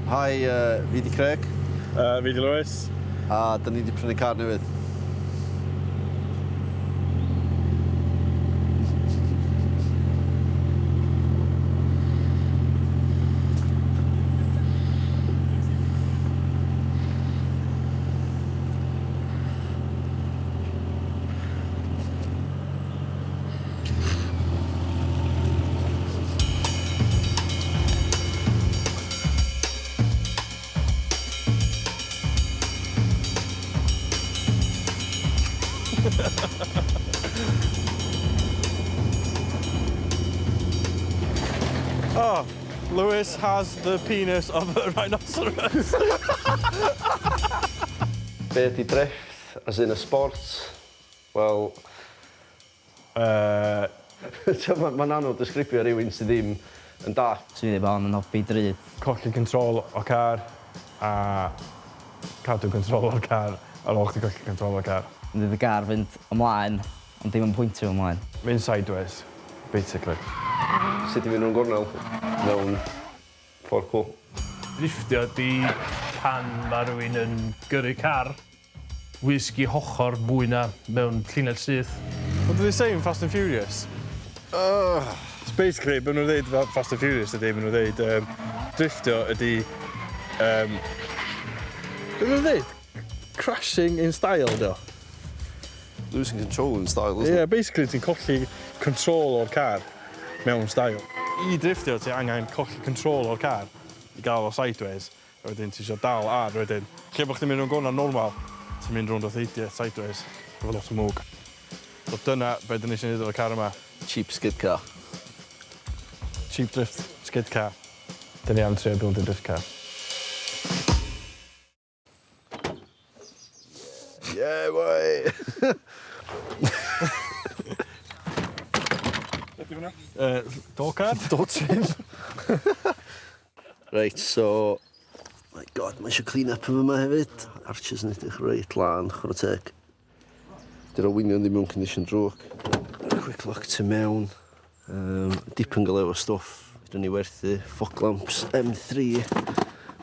Hi, fi 'di Craig. Fi 'di Lewis. A 'dan ni 'di prynu car newydd. Oh, Lewis has the penis of a rhinoceros. Be ydi drifft, as in y sport? Wel... T'o' ma' ma'n anodd disgrifio rywun sy ddim yn dallt. Swn i ddeud bo' hon yn hobi drud. Colli control o car a cadw control o'r car ar ôl chdi colli control o'r car. Mynd i dy gar fynd ymlaen ond dim yn pwyntio ymlaen. Mynd sideways, basically. Sut i fynd rownd gornel mewn ffordd cŵl. Drifftio 'di pan ma' rywun yn gyrru car wysg 'i hochor mwy na mewn llinell syth. What do they say in Fast and Furious? Ugh. So basically be' ma' nw'n ddeud fel Fast and Furious ydi ma' nw'n ddeud drifftio ydi be' ma' nw'n ddeud? Crashing in style 'di o? Losing control in style isn't it? Yeah, basically ti'n colli control o'r car mewn style. I drifftio ti angen colli control o'r car i ga'l o sideways a wedyn ti isio dal ar wedyn. Lle bo' chdi'n mynd rownd gornel normal, ti'n mynd rownd fatha idiot sideways efo lot o mwg. So dyna be' 'dyn ni isio neud efo'r car yma. Cheap skid car. Cheap drift skid car. 'Dyn ni am trio bildio drift car. Yeah boy! Be' 'di hwnna? Door card? Door trim. Reit, so... My God, mae eisiau clean up yn fyma hefyd. Arches yn edrych reit lân, chwarae teg. Dy'r olwynion ddim mewn condition drwg. Quick look tu mewn. Dipyn go lew o stwff. Fedrwn ni werthu fog lamps M3,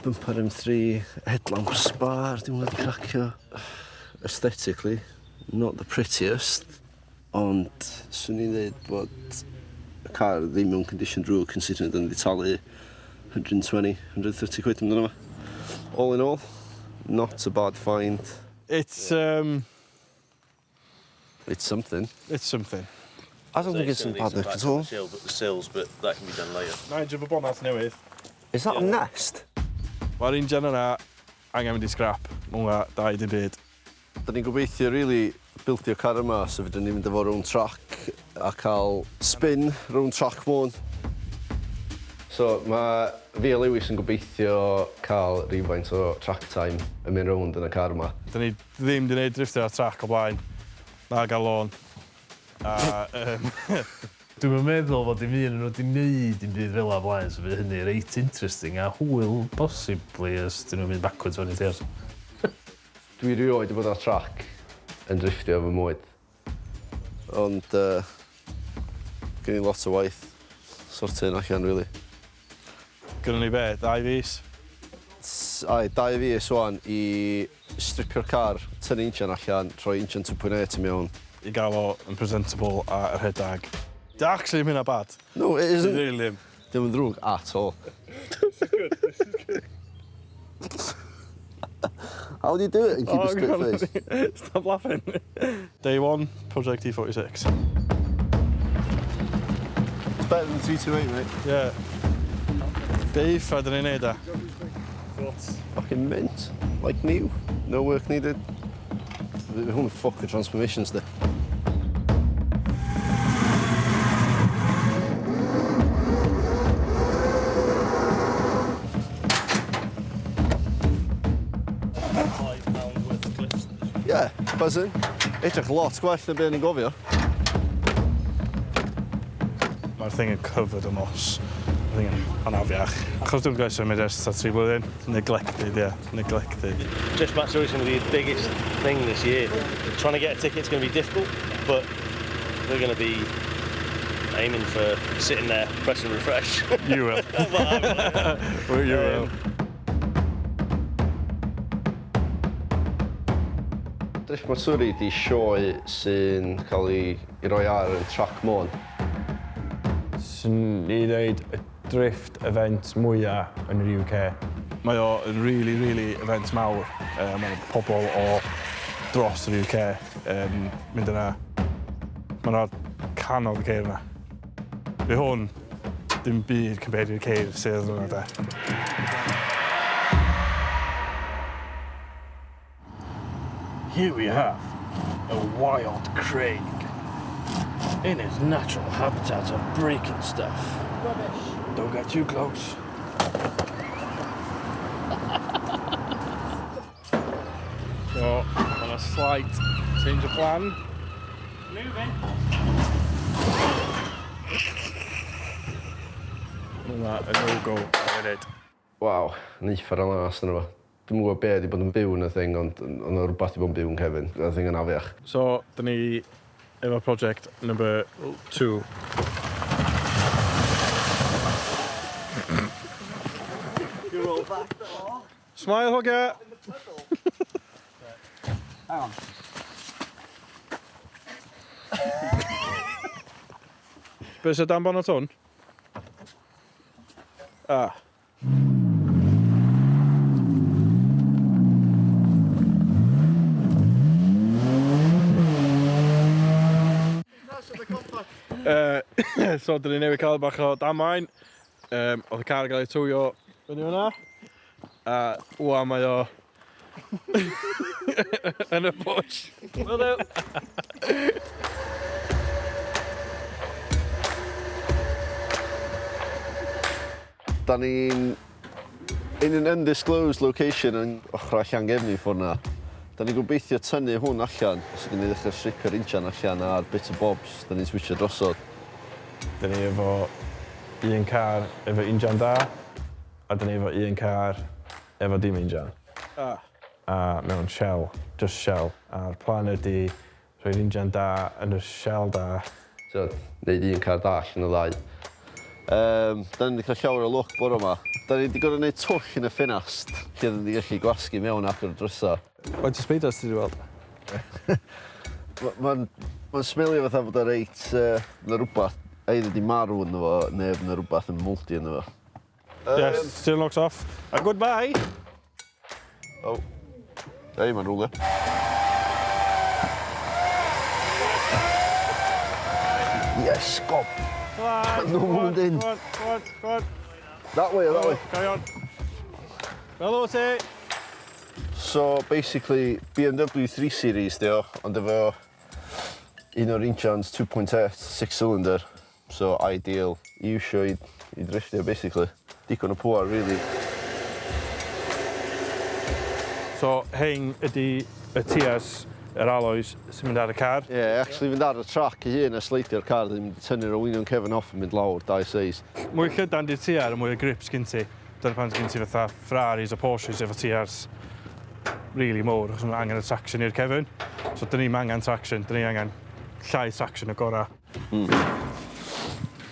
bumper M3, headlamps spar, dim wedi cracio. Aesthetically, not the prettiest, ond swn i'n dweud bod y car ddim mewn condition drwg considering dyn ni wedi talu 120, 130 quid amdano fo. All in all, not a bad find. It's, It's something. It's something. I don't think it's in bad nick at all. The sills, but that can be done later. Nigel fy bonat newydd. Is that a nest? Mae'r injan yna angen mynd i scrap. Mae hwnna da i dim byd. Da ni'n gobeithio really bildio car yma so fedrwn ni fynd efo rownd track a cael spin rownd track Môn. So mae fi a Lewis yn gobeithio cael rhywfaint o track time yn mynd rownd yn y car yma. Da ni ddim 'di neud drifftio ar track o blaen, nag ar lôn. A Dwi'm yn meddwl fod dim un o nhw 'di neud dim byd fel 'a o blaen so fydd hynny reit interesting a hwyl possibly os 'dyn nhw'n mynd backwards 20 years. Dwi rioed 'di bod ar track yn drifftio fy mywyd. Ond gen i lot o waith sortio hyn allan really. Gynnon ni be, 2 fis? Aye, 2 fis ŵan i stripio'r car, tynnu injan allan, rhoi injan 2.8 i mewn. I gael o yn presentable a rhedeg. Di actually ddim hynna bad. No, it isn't. Di really ddim. Dim yn ddrwg at all. This is good, this is good. How do you do it and keep a straight face? Stop laughing. Day one, Project E46. It's better than 328, mate. Yeah. Be uffar dyn ni'n neud e? Fucking mint. Like new. No work needed. Hwn yn fucking transformations, di. Yeah, buzzing. Edrych lot gwell na be o'n i'n gofio. Mae'r thing yn covered yn moss. Mae'r thing yn anafiach. Achos dwi'n gwneud symud ers tua 3 blwyddyn. Neglected, yeah. Neglected. Drift Match is going to be the biggest thing this year. Trying to get a ticket's going to be difficult, but we're going to be aiming for sitting there, pressing refresh. You will. Well, I will, yeah. Well, you will. Drift Matsuri di sioe sy'n cael ei roi ar yn Trac Môn. Swn i dweud y drift event mwyaf yn yr UK. Mae o yn really, really event mawr. Mae pobl o dros yr UK yn mynd yna. Mae yna cannoedd o ceir yna. Fi hwn, dim byd compared i'r ceir sydd yna de. Here we have a wild Craig in his natural habitat of breaking stuff. Rubbish. Don't get too close. So, on a slight change of plan. Moving. Hwna yn no-go ar funud. Waw, yn uffar o las yna fo. Dwi'm yn gwybod be di bod yn byw yn y thing, ond ond oedd rhywbeth di bod yn byw yn cefn. Y thing yn afiach. So, dyn ni efo project number 2. Smile, hogia! Hang on. Be sy'n dan bonnet hwn? Ah. So, dyn ni newydd cael bach o damwain. Oedd y car yn cael ei towio fyny fyna. A wan mae o yn y bush. Will do. Da ni'n in an undisclosed location yn ochrau Llangefni ffordd na. Da ni'n gobeithio tynnu hwn allan, os ydyn ni ddechrau stripio'r injan allan a'r bits and bobs, da ni'n switcho drosodd. Da ni efo un car efo injan da, a da ni efo un car efo dim injan. Ah. A mewn shell, just shell. A'r plan ydy rhoi'r injan da yn y shell da. So, neud un car da allan o ddau. Da ni wedi cael llawer o lwc bore yma. Da ni wedi gorfod gwneud twll yn y ffenast, lle oedden ni gallu gwasgu mewn agor y drysa. Faint o spiders ti wedi weld? Mae'n ma smelio fatha bod o reit, na rhywbeth, either di marw ynddo fo, neu na rhywbeth yn mouldy ynddo fo. Yes, steering locks off. A goodbye! Oh. Ei, mae'n rwle. Yes, gob. Come on, No one in. Come on, come on, come on. That way, that way. Carry on. Hello, te. So, basically, BMW 3 Series di o, ond efo un o'r injans 2.8, 6-cylinder. So, ideal i iwsio i drifftio, basically. Digon o pŵar, really. So, hein ydy y tiars, yr alloys sy'n mynd ar y car. Ie, yeah, actually fynd ar y track ei hun a sleidio'r car, ddim tynnu'r olwynion cefn off yn mynd lawr, dau seis. Mwy llydan di'r tiar, y mwy o grip sgyn ti. Dyna pan sgyn ti fatha Ferraris a Porsches efo tiars really mowr, achos mae angen y traction i'r cefn. So, dyn ni'n angen traction, dyn ni angen llai traction y gorau.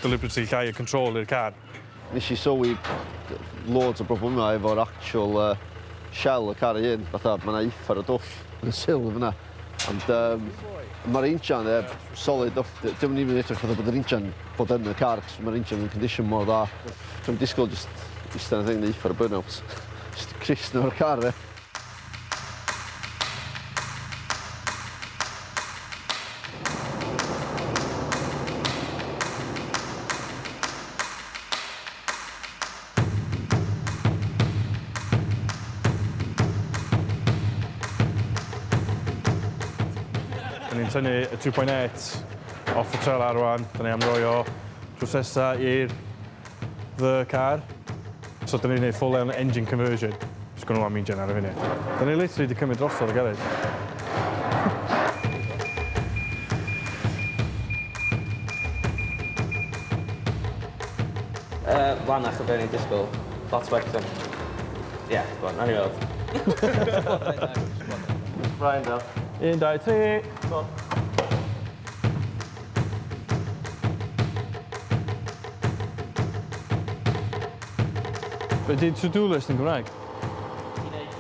Deliberately llai o control i'r car. Nes i sylwi loads o broblemau efo'r actual shell y car ei hun. Fatha, mae yna uffar o dwll yn y sil fyna. Ond mae'r injan solid off. Dim yn even edrych fatha bod yr injan bod yn y car, cos mae'r injan yn condition mor dda. Dwi'n disgwyl just eistedd yn thing uffar o burnout. Just Christ o'r car, e. Da ni'n tynnu y 2.8 off y trailer rwan. Da ni am roi o drws nesa i'r the car. So da ni'n neud full on engine conversion. Just gonna am injan ar y funud. Da ni literally di cymryd drosodd y garage. Lanach o be o'n i'n disgwyl. Lot well than... Yeah, go on, nawn ni weld. Ryan, Del. 1, 2, 3. Go on. Be di to-do list yn Gymraeg?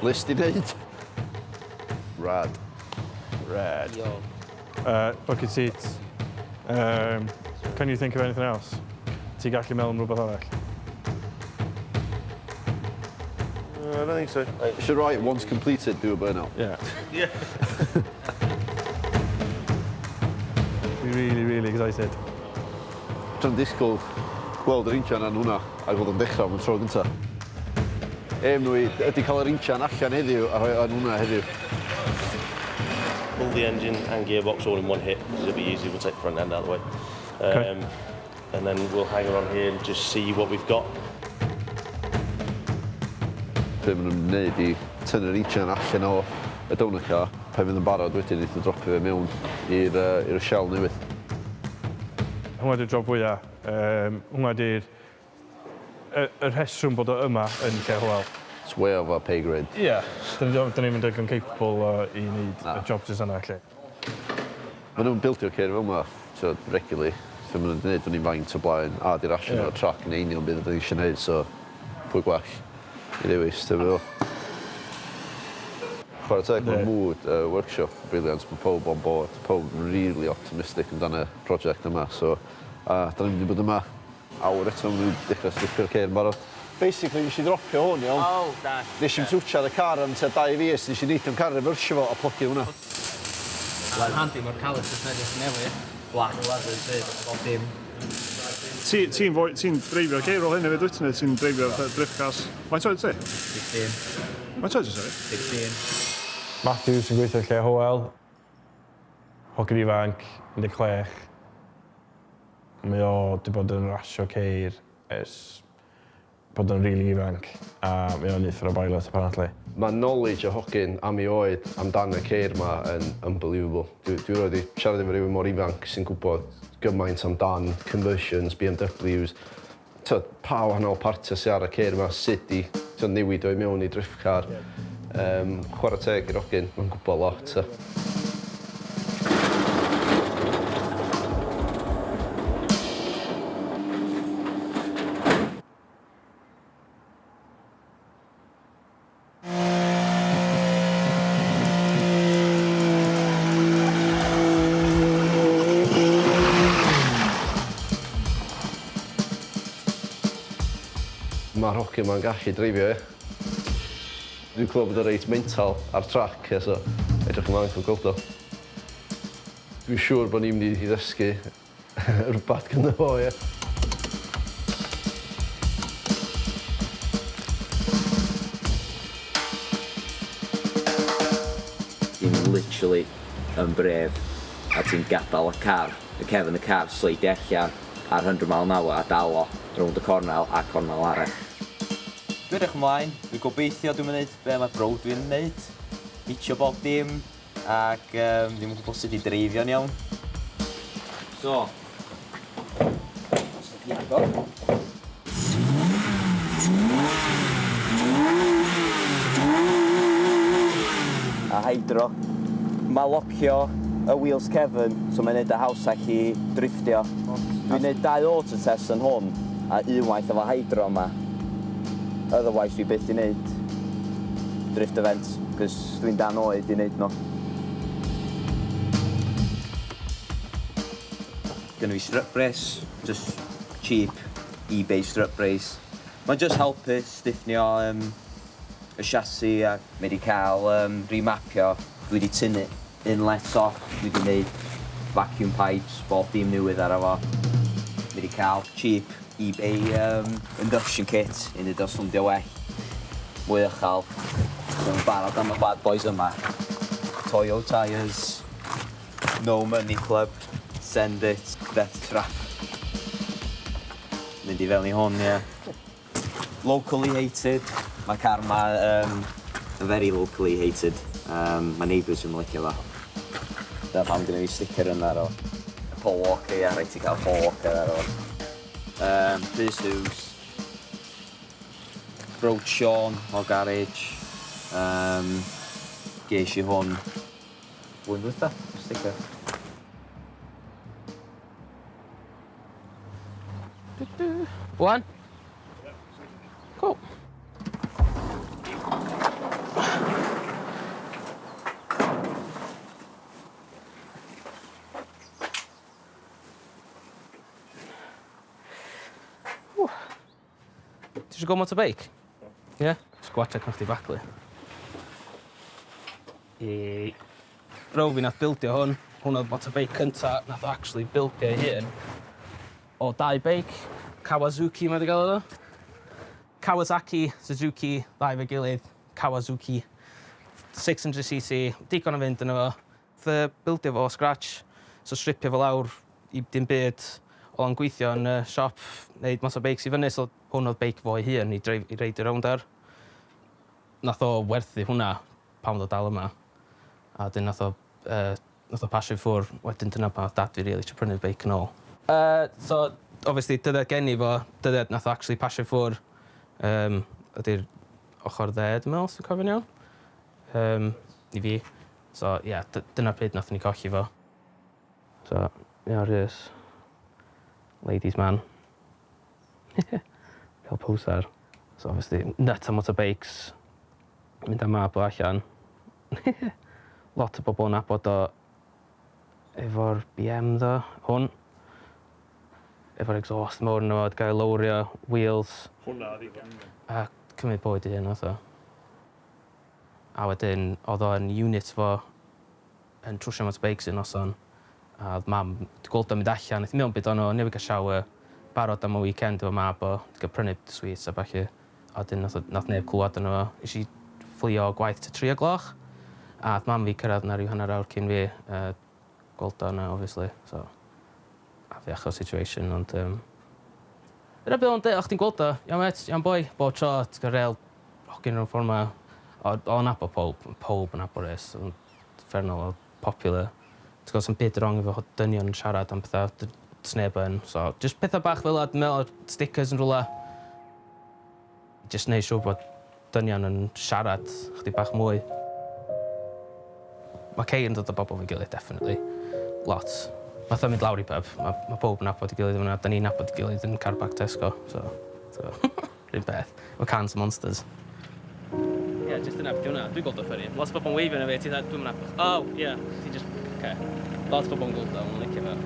List i wneud. Rad. Red. Bucket seats. Can you think of anything else? Ti gallu meddwl am rhywbeth arall? I don't think so. You should write, once completed, do a burnout. Yeah. Yeah. Really, really excited. Dwi'n disgwyl gweld yr injan yn hwnna a gweld yn dechrau am y tro gyntaf. Aim nhw ydy cael yr injan allan heddiw a rhoi yn hwnna heddiw. Pull the engine and gearbox all in one hit, because it'll be easy. We'll take the front end out of the way. Okay. And then we'll hang her on here and just see what we've got. Be maen nhw'n gwneud i tynnu'r injan allan o y donor car, pan fydd yn barod wedyn, wneith nhw dropio fe mewn i'r shell newydd. Hwnna di'r job fwyaf. Hwnna di'r y rheswm bod o yma yn lle Hywel. It's way over pay grade. Ie. Yeah. Dyn ni'n mynd digon capable i wneud Na. y job jyst yna, lle. Maen nhw'n bildio ceir fel yma, so regularly. So maen nhw'n gwneud o'n i'n faint o blaen, a di'r allan o'r track yn union beth ydyn ni eisiau gwneud, so pwy gwell i ddewis, ti'n meddwl. Chwarae teg, mae mood workshop brilliant, mae pob on board, pob really optimistic amdano y prosiect yma, so a da ni'n mynd i bod yma awr eto, maen nhw'n dechrau stripio'r ceir yn barod. Basically, nes i dropio hwn, iawn. Oh, da. Nes i'm twtsiad y car am tua 2 fis, nes i neud o'n car reversio fo a plygio hwnna. Mae'n handi, mae'r calipers yn edrych newydd. Black leather fyd, bob dim. Ti'n dreifio ceir fel hyn hefyd, wyt ti? Neu ti'n dreifio fatha drift cars? Faint oed ti? 16. Faint oed ti, sorry? 16. Matthew sy'n gweithio lle Hywel. Hogyn ifanc, 16. Mae o wedi bod yn rasio ceir ers bod yn rili ifanc. A mae o'n uffar o pilot, apparently. Mae knowledge o hogyn am ei oed amdan y ceir ma yn unbelievable. Dwi roed i siarad efo rhywun mor ifanc sy'n gwybod gymaint amdan conversions, BMWs, tyd, pa wahanol partiau sydd ar y ceir ma, sut i tyd, newid o i mewn i drift car. Chwarae teg i'r hogyn, mae'n gwybod lot. So. Mae'r hogyn ma'n gallu dreifio, ie. Dwi'n clywed bod o reit mental ar track, ie, so edrych ymlaen cael gweld o. Dwi'n siŵr bod ni'n mynd i ddysgu rhywbeth gyda fo, ie. Ti'n literally yn brave a ti'n gadael y car, y cefn y car, sleidio allan ar 100 mile an hour a dal o rownd y cornel a cornel arall. Dwi'n edrych ymlaen, dwi'n gobeithio dwi'n mynd be mae bro dwi'n neud. Hitio bob dim ac ddim yn gwybod sut i dreifio'n iawn. So, os ydych chi'n agor. A hydro. Mae locio y wheels cefn, so mae'n neud y hawsach i drifftio. Dwi'n neud dau auto test yn hwn, a unwaith efo hydro yma. Otherwise, dwi byth i neud drift event, cos dwi'n dan oed i neud nhw. Gynna fi strut brace, just cheap eBay strut brace. Mae'n just helpu stiffnio y chassis a mae wedi cael remapio. Dwi wedi tynnu inlets off, dwi wedi gwneud vacuum pipes, bob dim newydd ar efo. Mae wedi cael cheap eBay induction kit i wneud o swndio well, mwy uchel. Dwi'n barod am y bad boys yma. Toyo tyres, no money club, send it, death trap. Mynd i fewn i hwn, ie. Locally hated. Mae car ma very locally hated. Mae neighbours yn licio fo. Dyna pam gynna fi sticker yna ar o. Paul Walker, ie, rhaid ti cael Paul Walker ar o. Rhys Hughes. Bro Sean o garage. Ges i hwn blwyddyn dwytha, sticker. One. Cool. Ti eisiau go motorbike? Ie? Yeah? Just gwatsiad pan chdi baglu. I... Bro fi nath bildio hwn. Hwn oedd motorbike cynta nath o actually bildio ei hun. O dau beic. Kawazuki mae 'di galw fo. Kawasaki, Suzuki, ddau efo'i gilydd. Kawazuki. 600cc, digon o fynd yno fo. Nath bildio fo o scratch, so stripio fo lawr i dim byd. Oedd o'n gweithio yn y siop, neud motorbikes i fyny, so hwn oedd beic fo ei hun i dreif i reidio rownd ar. Nath o werthu hwnna pan oedd o dal yma. A wedyn nath o nath o pasio i ffwr, wedyn dyna pan oedd dad fi rili eisiau prynu'r beic yn ôl. So, obviously, dyddiad geni fo, dyddiad nath o actually pasio i ffwr, ydy'r ochr dde, dwi'n meddwl, os dwi'n cofio'n iawn. I fi. So, ie, yeah, dyna pryd nath ni colli fo. So, ia, Rhys. Ladies man. Fel posar. So, obviously, nut am motorbikes. Mynd â mab o allan. Lot o bobl yn nabod o efo'r BM ddo, hwn. Efo'r exhaust mawr yno fo, gael ei lowrio, wheels. Hwnna oedd i gangen. A cymryd bywyd ei hun nath o. A wedyn oedd o yn unit fo yn trwsio motorbikes un noson. A oedd mam 'di gweld o'n mynd allan, nath hi meddwl byd ono, newydd gael shower, barod am y weekend efo mab o, 'di gael prynu sweets a ballu. A wedyn nath neb clywed arno fo. Nes i fflio o gwaith tua 3 o gloch. A nath mam fi cyrraedd 'na ryw hanner awr cyn fi, gweld o yna, obviously. So, afiach o situation, ond... Dyna beth o'n deud, o'ch ti'n gweld o, iawn mêt, iawn boi, bob tro, ti'n gael real hogyn rownd ffordd 'ma. Oedd o'n nabod pawb, pawb yn nabod Rhys, oedd o'n uffernol o popular. Ti'n gwybod, sa'm byd wrong efo dynion yn siarad am pethau, sneb yn. So, just pethau bach fel 'na, dwi'n meddwl, stickers yn rhywle. Just neud siŵr bod dynion yn siarad chydig bach mwy. Mae ceir yn dod â bobl efo'i gilydd, definitely. Lot. Fatha mynd lawr i pub, mae pawb yn nabod ei gilydd fyna. Da ni'n nabod ei gilydd yn car park Tesco, so rhywun peth. Efo cans o Monsters. Ie, yeah, just dyna beth hwnna. Dwi'n gweld o funny. Lot o bobl yn wavio na fi, ti'n dweud, dwi'n nabod. Oh, ie, yeah. Ti just, okay. Lot o bobl yn gweld o, mae'n licio fo.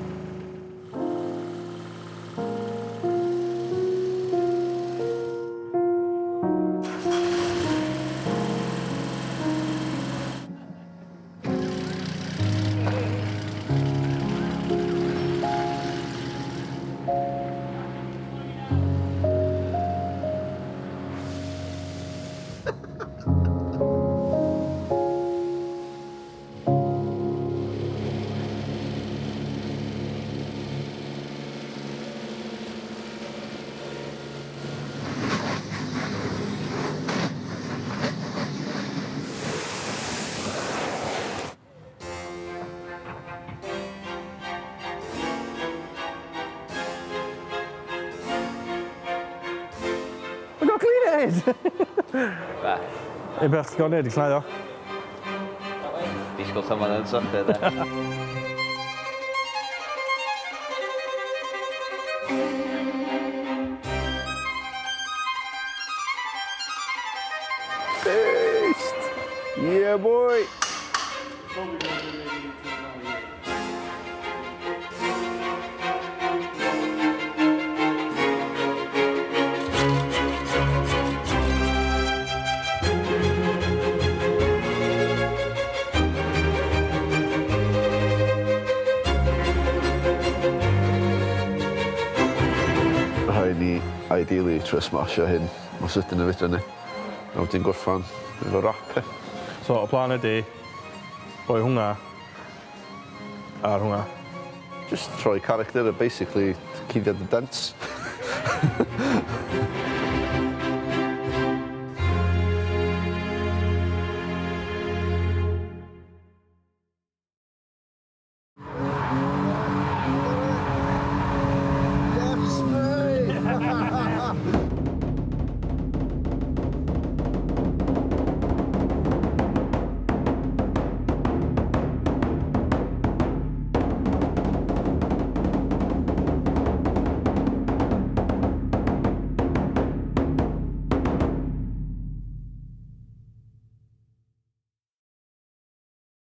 We've got clean it! Be? Ei beth ti'n gwneud i llnau o? Disgwyl tan ma'n sychu de. Beast! Yeah, boy! Rhaid ni ideally trio smasho hyn mor sydyn a fedra ni. A wedyn gorffan efo wrap e. So, y plan ydy, rhoi hwnna ar hwnna. Just troi character a basically cuddiad y dents.